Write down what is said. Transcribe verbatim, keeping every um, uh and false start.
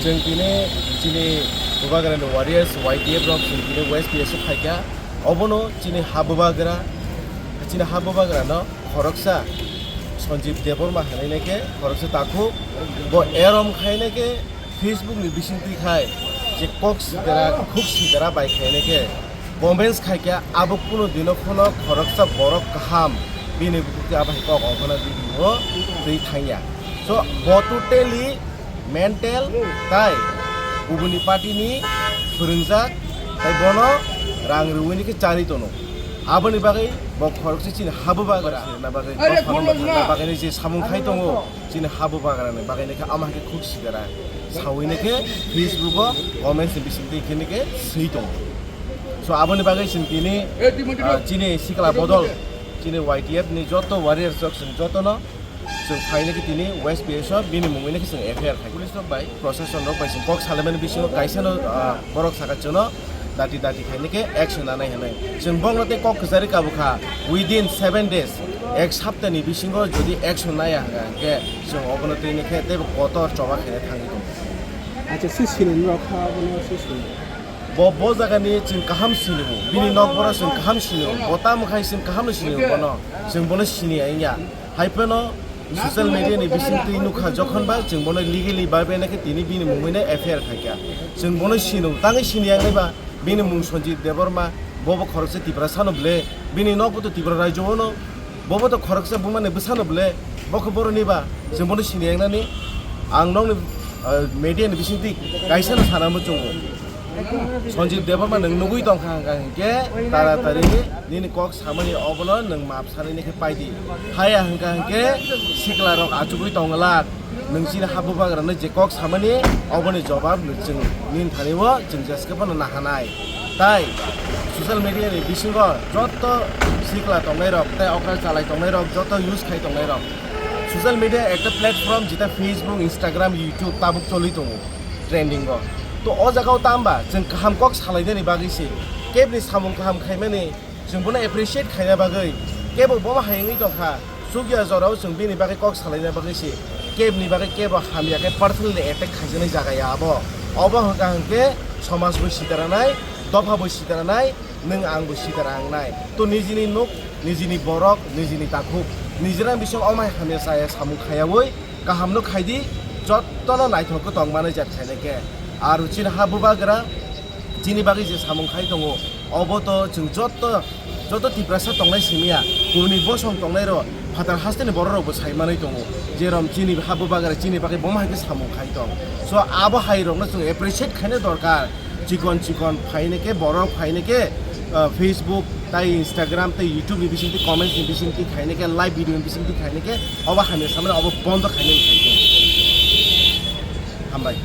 Chwng tini chini Bubagrani warriors Y T F rok chwng tini West P S o phaikha. Obono chini ha Bubagra, chini ha Bubagrano khoroksa Sanjeev Debbarma hwnwi khe khoroksa takhuk, bo erom khainai khe Facebook ni bisingtwi khai je kok sitara, khuk sitara bai khainai khe comments khaikha, abo kuno dino phano khoroksa borok kaham bini bukhukti abo hai kok ongkhorna video twi thangya. So bo totally mental tai kubuni party ni phwrwngjak tai bono rang rwini khe chari tono. Aboni bagwi bo khoroksa chini ha Bubagra na bagwi, na bagwi je samung khai tongo chini ha Bubagra ni bagwi khe ama khe khuk sitara sawi khe Facebook o comments ni bisingtwi khe swi tongo. So aboni bagwi chwng tini, ah, chini sikla bodol, chini Y T F ni joto warriors rok chwng jotono chwng phainai khe tini West P S o bini mungwi khe chwng F I R khai. Police rok bai, proshashan rok bai chwng kok salaimani bisingo kaisa no, ah, borok saka chwngno dati dati khainai khe action nanai hwnwi. Chwng bongno tei kok kwchari kabukha, within seven days, ek saptani bisingo jodi action naya hwnkha hwnkhe chwng obono twi khe teibo kotor choba khainai thangwi tongo. Acha, si sini rok kha, abono si sini. Bo, bo jagani chwng kaham sini bo. Bini nok boro chwng kaham sini bo. Bo tamo khai chwng kaham no sini bo bono. Chwng bono sini ya wngya. Hai phano social media ni bisingtwi nukha jokhon ba chwng bono legally bai bai khe tini bini mungwi no F I R khaikha. Chwng bono sini bo. Tangwi sini ya wngwi ba bini mung Sanjeev Debbarma, bo bo khoroksa Tiprasa no ble. Bini nok bo to Tripura rajyo o no. Bobo to khoroksa bumani bwsano ble, bo khe boroni ba, chwng bono sini yangnani, ang nokni, ah, media ni bisingtwi kaisa no sana muchungo. Sanjeev Debbarma nwng nugwi tongkha hwnkha hinkhe taratari nini kok samani obono nwng map sanani khe paidi. Haya hwnkha hinkhe sikla rok achugwi tonglak. Nwng chini ha Bubagrano je kok samani, oboni jobab chwng nini thani o chwng jeske phano nahanai. Tai social media ni bisingo joto sikla tongnai rok, tai okra chalai tongnai rok, joto use khai tongnai rok. Social media ekta platform jeta Facebook, Instagram, YouTube tabuk choli tongo trending o. To o jaga o tamba chwng kaham kok salainani bagwi se, kebni samung kaham khaimani, chwng bono appreciate khaina bagwi, kebo bobo hai wngwi tongkha, chukya jorao chwng bini bagwi kok salaina bagwi se, kebni bagwi kebo hamya khe personally attack khaijaknai jaga ya abo. Obo hwnkha hwnkhe somaj bo sitaranai, dopha bo sitaranai, nwng ang bo sitara wngnai. To nijini nuk, nijini borok, nijini takhuk, nijirani bising omai hamya chaya samung khayawi, kaham no khaidi, jotono naithok khe tong mani jat khainai khe. Aro chini ha Bubagra, chini bagwi je samung khai tongo, obo to chwng joto, joto Tiprasa tongnai simiya, kubuni bosong tongnai rok, phatar hasteni borok rok bo sai manwi tongo, jerom chini ha Bubagra chini bagwi bomo hai khe samung khai tong. So abo hai rokno chwng appreciate khaina dorkar, chikon chikon phaina khe borok phaina khe, ah, Facebook tai Instagram tai YouTube ni bisingtwi comments ni bisingtwi khaina khe live video ni bisingtwi khaina khe obo hamya samani obo bondo khaina khe. Hambai.